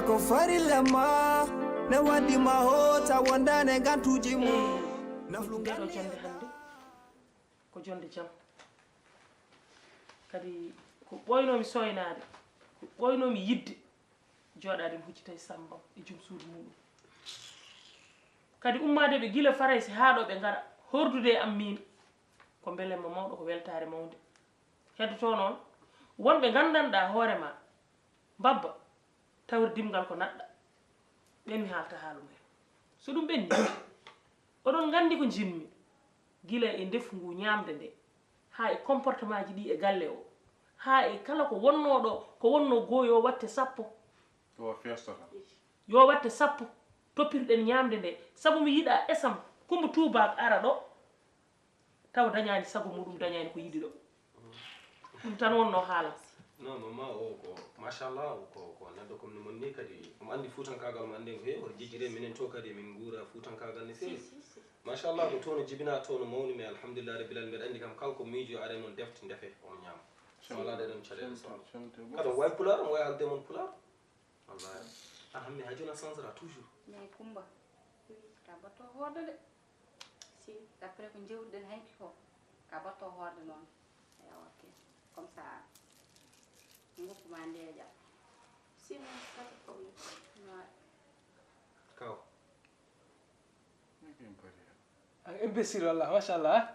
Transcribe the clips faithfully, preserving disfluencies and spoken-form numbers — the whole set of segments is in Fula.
Ko farilla ma, ne waddi ma hoota wondane ngantuji mum. Naflu ndeɗo jande hande ko jonde jam. Kadi ko ɓooynoomi sooynaade, ko ɓooynoomi yiɗde, jooɗaade mi huccita e Samba e jom suudu muɗum. Kadi ummaade ɓe gila Farayse haa ɗo ɓe ngara hordude e am miin, ko mbelemma mawɗo, ko weltaare mawnde. Heddotoo noon wonɓe nganndanɗaa hoore ma, mbabba, tawir dimngal ko naɗɗa. Ɓen mi haalta haala mumen. So ɗum ɓenni, oɗon nganndi ko njiɗmi, gila e ndefu ngu ñaamde nde, haa e comportement ji ɗi e galle o, haa e kala ko wonnoo ɗo, ko wonnoo goo yo watte sappo. Ko feesto tan. Yo watte sappo, toppirɗen ñaamde nde, sabu mi yiɗa esam, Kumba Tuubaak ara ɗo, tawa dañaani sago muɗum, dañaani ko yiɗi ɗo. Ɗum tan wonnoo haala. Non, maman o ko, machallah, o ko, ko neɗɗo comme ni mon ni, kadi omo anndi fuutankaagal, omo anndi ko heewi, hoto jejjire minen to kadi min nguura fuutankaagal no feewi. Si, si, si. Machallah, ko toon o jibinaa, toon o mawni, mais alhamdulillah rabbil alamin, mbeɗa anndi kam kala ko miijo are noon defte ndefe, omo ñaama. So alaa ɗe ɗon caɗeele so. Kadi omo waawi pulaar, omo waawi haalde mon pulaar. Wallahi. An hammi hay jooni a sansera toujours. Mais Kumba, ka batto hoorde de. Si, d'après ko jewtuɗen hanki ko, ka batto hoorde noon. Ewa, ok. Comme ça, ngoppu ma ndeeƴa. Sinon, pas de problème. Ouais. Kaw. Ah, imbécile, wallah, machallah.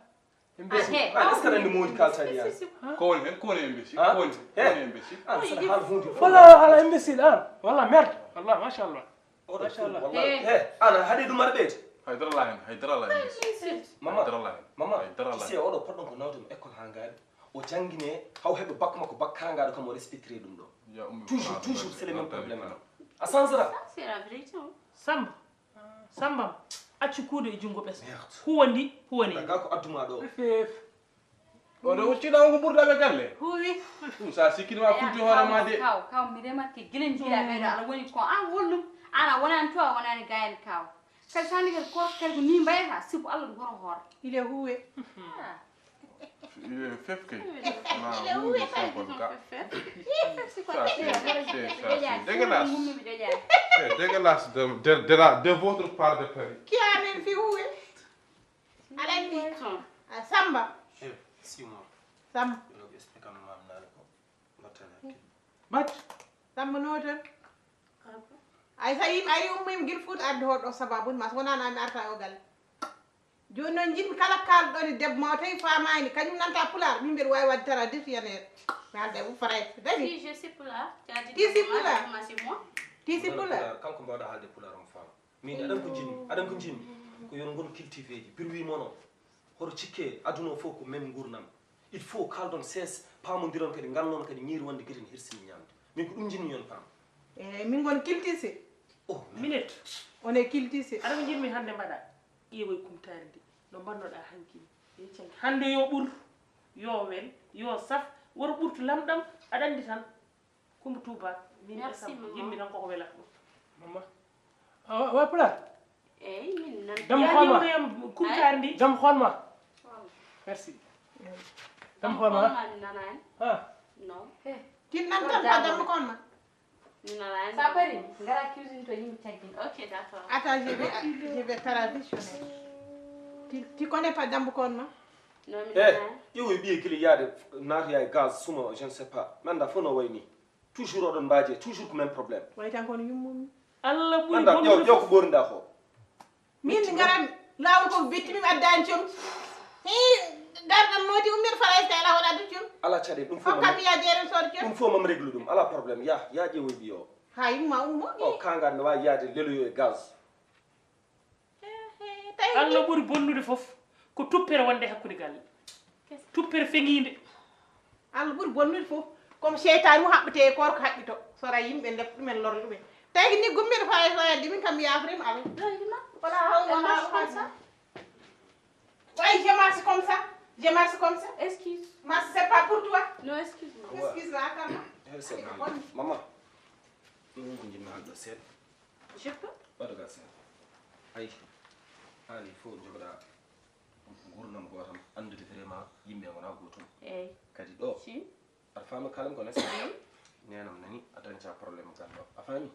Imbécile. Ah, est-ce que aɗa anndi moodi kalta ni an? Ko woni hen? Ko woni imbécile? Ko woni? Ko woni imbécile? An saɗa haala huunde fof. Wallah, ala imbécile, an. Wallah, merde. Wallah, machallah. Oɗo machallah. Wallah. He, an a haɗi ɗum aɗa ɓeydi? Hay dara la hen, hay dara la hen. Mama, hay dara la hen. Mama, hay dara la hen. Tu sais, oɗo poɗɗon ko nawde mo école haa ngaari. O janngine, haw heɓe bac makko, bac haa ngaari kam o respectire ɗum ɗo. Toujours, toujours, c'est le même problème. A sansera. Ça, c'est la vérité, hein. Samba. Sambam, accu kuuɗe e junngo ɓesngo. Merde. Huwandi, huwani. Daga ko adduma ɗo. Fef. Oɗo uccina on ko ɓurɗa ɓe galle. Huwi. Ɗum sa sikkini ma kulti hoore ma de. Kaw, kaw, mi remarque gila njiɗa ɓe ɗo, ala woni ko an wonɗum. Ana wonani to, a wonani gayen kaw. Kadi sani kadi korko kadi ko ni mbayata, sibu Allah ɗum hoto hoore. Il est huwe. Ah. Fef kay. Ma huunde simple ka. Ça, c'est, c'est, ça, c'est dégueulasse. C'est dégueulasse de, de, de la, de votre part de Paris. Qui a même fait huwe? Aɗa anndi? A Samba. Eh, six mois. Samba. Yo explique ma nani ko. Batte. Samba noten. Ay, sa yim, ay, ummi, gil foot adde hoɗo sababu, mas wona na mi arta o galle. Jooni noon njiɗmi kala kaalɗon e debbo ma o tawi faamaani, kañum nanta pulaar, min mbiɗa waawi waɗde traduction e mi haalda e Farayse. Dadi? Si, je sais pulaar. Tu as dit... Ti si pulaar? Moi, c'est moi. Ti si pulaar? Kala ko mbaawɗa haalde pulaar omo faama. Min aɗan ko njiɗmi, aɗan ko njiɗmi. Ko yon ngon cultivé ji, birwi mono. Hoto cikke aduna o fof ko même nguurnam. Il faut kaalɗon sees, paamondiron kadi, nganndon kadi ñiiri wonde gila ene hersini ñaamde. Min ko ɗum njiɗmi yon paam. Eeyi, min ngon kiltise. Oh, minute. On est kiltise. Aɗa ko njiɗmi hannde mbaɗa. Ƴeewoy kumtaari ndi. No mbannoɗaa hanki ni? Yeccam. Hannde yo ɓur, yo wel, yo saf, woro ɓurtu lamɗam, aɗa anndi tan. Kumba Tuuba, min... Merci, esam, maman. Yimmi tan koko welata ɗum. Mama. Awa, awa pulaar. Eeyi, min nan. Dam xool ma. Yam kumtaari ndi. Dam xool ma. Merci. Dam xool ma. Dam xool ma, mi nanaani. Ha. Non. He. Kin nan tan fa dam xool ma. Mi nanaani. Ça parie, ngara cuisine to yimɓe caggin. Ok, d'accord. Attends, je vais, je vais traditionner. Tu, tu connais pas Dambu Korma? Non, mi nanaani. Eh, ƴeewoy ɓiye gila yaade naatoya e gaz suma, je ne sais pas. Mi annda fof no wayi ni. Toujours oɗon mbaaje, toujours ko même problème. Way tan kono yummum. Allah ɓuri... Annda, ƴeew, bonnude ƴeew ko fof. Ɓoorinɗaa ko. Min mi ngaran laawol ko betti mi addaani com. Hi, garɗam nooti ummiɗo Farayse kay alaa hoɗa addu com. Alaa caɗeele, ɗum fof. Hokkam mi yaa jeeren sood com. Ɗum fof mam réglu ɗum, alaa problème. Yaa, yaa ƴeewoy ɓiye o. Ha yumma ummo. O kangal ne waawi yaade leloyo e gaz. He, he, tawi Allah ɓuri bonnude fof ko tuppere wonde hakkunde galle. Tuppere feŋiinde. Allah ɓuri bonnude fof. Comme seytaane mum haɓɓete e koor ko haɓɓito. Sora yimɓe, ndef ɗumen, lorna ɗumen. Tawi ko ni gummiɗo faa e faa yadde min kam mi yaafriima Allah. Wala haw, wala haw. Ay, je marche comme ça. Je marche comme ça. Excuse. Marche, c'est pas pour toi. Non, excuse-moi. Excuse la, calme. Mama, ɗum ko njiɗmi haalde seeɗa. Je peux? Waɗu gaa seeɗa. Ay, haali fof jogoɗaa nguurndam gootam, anndude vraiment yimɓe ngonaa gootum. Eey. Kadi ɗo, si, aɗa faami kaalam ko, n'est-ce pas? Neenam nani, a dañca problème galle o. A faami?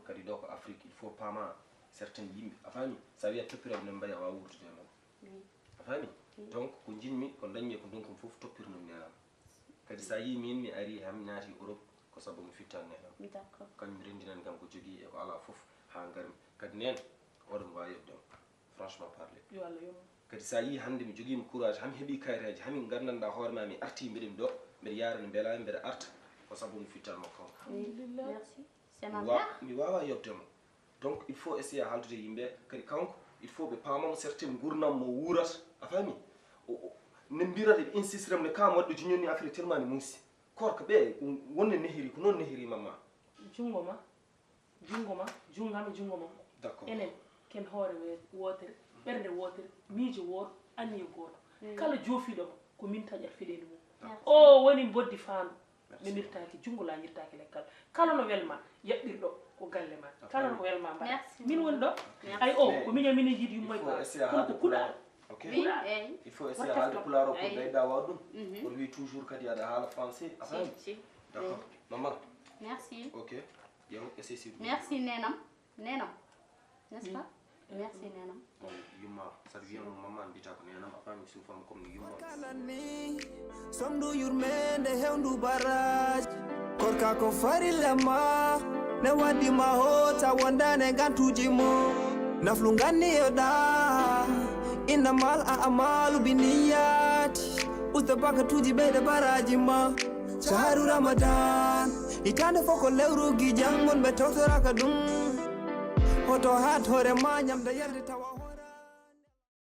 Kadi ɗo ko Afrique, il faut paama certains yimɓe, a faami? Sa wiya toppira ɗum ne mbayi a waawa wuurdude e mum. A faami? Donc ko njiɗmi, ko dañmi e ko ndonkum fof toppirnum nenam. Kadi sa yii min mi ari, ha mi naati Europe, ko sabu mi fittan nenam. D'accord. Kañum rendinan kam ko jogii e ko alaa fof, haa ngarmi. Kadi nen, oɗon waawi yoɓde mo. Franchement parler. Yo Allah yoɓ mo. Kadi sa yii hannde mi jogiima courage, hami heɓi kayitaaji, hami nganndanɗaa hoore ma, mi artii mbiɗa mi ɗo, mbiɗa yaara no mbelaa, mbiɗa arta, ko sabu mi fittan mo kanko. Alhamdulillah. Merci. C'est ma mi wa- mère. Mi waawaa yoɓde mo. Donc il faut essayer haaldude e yimɓe, kadi kanko il faut ɓe paamamo certaine nguurndam mo wuurata, a faami? O- o- ne mbirata ɓe insistirem ne kam waɗɗo jiñoni affaire tellement ne muusi. Koorka ɓe wonde nehiri ko noon nehiri mamma. Junngo ma, junngo ma, junngo am e junngo makko. D'accord. Enen ken hoore we- wootere, ɓernde wootere, miijo wooto, anniya gooto. Kala joofiiɗo ma ko min taƴat feɗeendi mum. Merci. O woni mboddi faandu. Merci. Nemirtaaki junngo, laañirtaaki leggal. Kala no welma yaɓɓirɗo ko galle ma. Kala no welma mbaɗa. Merci. Min woni ɗo. Merci. Ay o ko miña minen yiɗi yummoy ba. Kono ko kuɗa. Ok. Eyi. Il faut essayer haalde pulaar o pour ɓeyda waawde ɗum. On wi toujours kadi aɗa haala français, a faami? Si. D'accord. Maman. Merci. Ok. Yow essayer sur. Merci nenam. Nenam. N'est-ce pas? Merci nenam. Bon, yumma, saɗa wiyamo mamma, mbiyata ko nenam, a faami, suufam comme no yumma. Kananni, somdu yurmende hewndu baraji. Korka ko farilla ma, ne waddi ma hoota wondane gantuji mo. Naflu ganni yoɗa, innamal a amalu biniyati. Usta bakatuji ɓeyde baraji ma. Shahru Ramadan, itande foko lewru gi jangon ɓe tawtoraka ɗum. Hoto hat hoore ma ñamde yarde tawa.